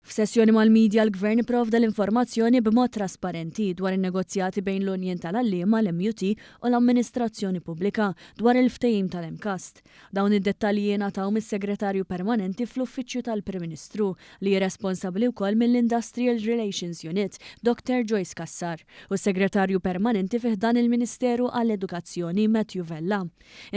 F'sessjoni mal-media l-Gvern ipprovda l-informazzjoni b'mod trasparenti dwar in-negozjati bejn l-Unjin tal-Għalliema, l-MUT, u l-amministrazzjoni pubblika dwar il-ftehim tal-MCAST. Dawn id-dettalji jingħataw mis-Segretarju Permanenti fl-Uffiċċju tal-Prim Ministru, li hi responsabbli wkoll mill-Industrial Relations Unit, Doctor Joyce Cassar, u s-Segretarju Permanenti fi ħdan il-Ministeru għall-Edukazzjoni, Matthew Vella.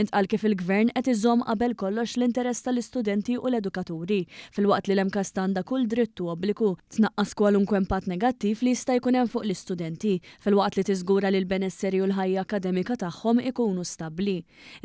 Intqal kif il-Gvern qed iżomm qabel kollox l-interess tal-istudenti u l-edukaturi, filwaqt li l-MCAST għandha kull dritt u obbliku tnaqqas kwalunkwe impatt negattiv li jista' jkun hemm fuq l-istudenti, filwaqt li tiżgura li l-benesseri u l-ħajja akkademika tagħhom ikunu stabbli.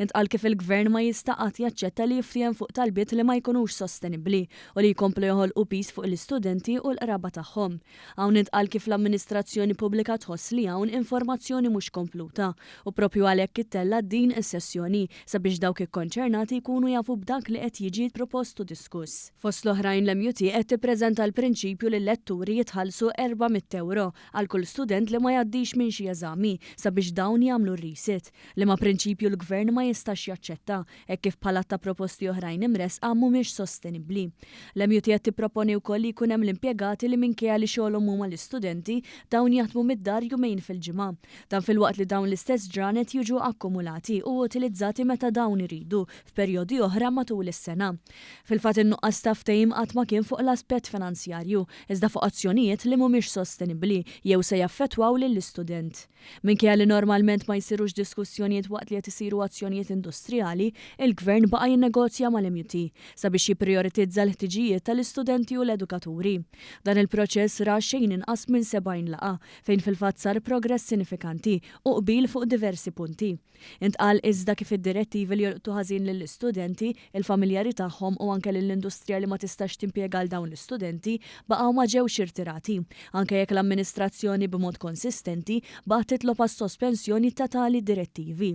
Intqal kif il-Gvern ma jista' qatt jaċċetta li jiftiehem fuq talbiet li ma jkunux sostenibbli u li jkomplu joħolqu piż fuq l-istudenti u l-qraba tagħhom. Hawn intqal kif l-amministrazzjoni pubblika tħoss li hawn informazzjoni mhux kompluta u proprju għalhekk ittellgħet din is-sessjoni sabiex dawk ikkonċernati jkunu jafu b'dak li qed jiġi propost u diskuss. Fost l-oħrajn l-MUT qed tippreżenta l-prinċipju li l-letturi jitħallsu 400 ewro għal kull student li ma jgħaddix minn xi eżami sabiex dawn jagħmlu r-resit, liema prinċipju l-Gvern ma jistax jaċċetta hekk kif bħal għadd ta' proposti oħrajn imressqa mhumiex sostenibbli. L-MUT qed tipproponi wkoll li jkun hemm l-impjegati li minkejja li xogħolhom huma l-istudenti, dawn jaħdmu mid-dar jumejn fil-ġimgħa. Dan filwaqt li dawn l-istess ġranet jiġu akkumulati u utilizzati meta dawn iridu f'perjodi oħra matul is-sena. Fil-fatt in-nuqqas ta' ftehim qatt ma kien fuq l-aspett finanzjarju, iżda fuq azzjonijiet li mhumiex sostenibbli jew se jaffettwaw lill-istudent. Minkejja li normalment ma jsirux diskussjonijiet waqt li qed isiru azzjonijiet industrijali, il-Gvern baqa' jinnegozja mal-MUT sabiex jipprijoritizza l-ħtiġijiet tal-istudenti u l-edukaturi. Dan il-proċess ra xejn inqas minn 70 laqgħa, fejn fil-fatt sar progress sinifikanti u qbil fuq diversi punti. Intqal iżda kif id-direttivi li jolqtu ħażin lill-istudenti, il-familjari tagħhom u anke lill-industrija li ma tistax timpjega għal dawn l-istudenti baqgħu ma ġewx irtirati, anke jekk l-amministrazzjoni b'mod konsistenti baqgħet titlob għas-sospensjoni ta' tali direttivi.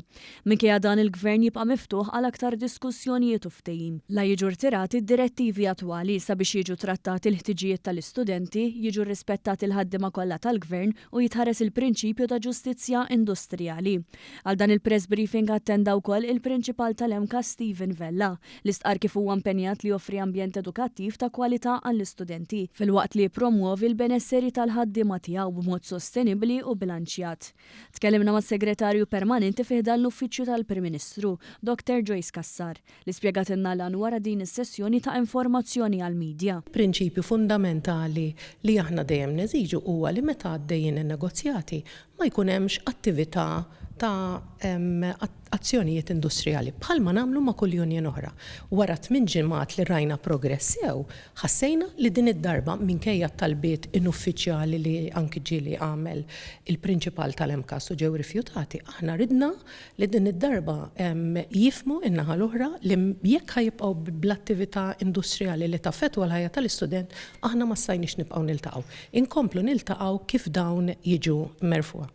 Minkejja dan il-Gvern jibqa' miftuħ għal aktar diskussjonijiet u ftehim. La jiġu rtirati d-direttivi attwali sabiex jiġu trattati l-ħtiġijiet tal-istudenti, jiġu rrispettati l-ħaddiema kollha tal-Gvern u jitħares il-prinċipju ta' ġustizzja industrijali. Għal dan il-press briefing attenda wkoll il-Prinċipal tal-MCAST Stephen Vella, li stqarr kif huwa impenjat li joffri ambjent edukattiv ta' kwalità għall-istudenti, filwaqt li jippromwovi l-benesseri tal-ħaddiema tiegħu b'mod sostenibbli u bilanċjat. Tkellimna mas-Segretarju Permanenti fi ħdan l-Uffiċċju tal-Prim Ministru, Doctor Joyce Cassar, li spjegatilna l-għan wara din is-sessjoni ta' informazzjoni għall-media. Prinċipju fundamentali li aħna dejjem neżiġu huwa li meta għaddejjin in-negozjati ma jkun hemmx attività ta' azzjonijiet industrijali bħalma nagħmlu ma' kull union oħra. Wara tmien ġimgħat li rajna progress sew, Ħassejna li din id-darba, minkejja t-talbiet inuffiċjali li anki ġieli għamel il-prinċipal tal-MCAST u ġew rifjutati, aħna ridna li din id-darba jifhmu n-naħa l-oħra li jekk ħa jibqgħu bl-attività industrijali li taffettwa l-ħajja tal-istudent, aħna ma stajniex nibqgħu niltaqgħu. Inkomplu niltaqgħu kif dawn jiġu merfugħa.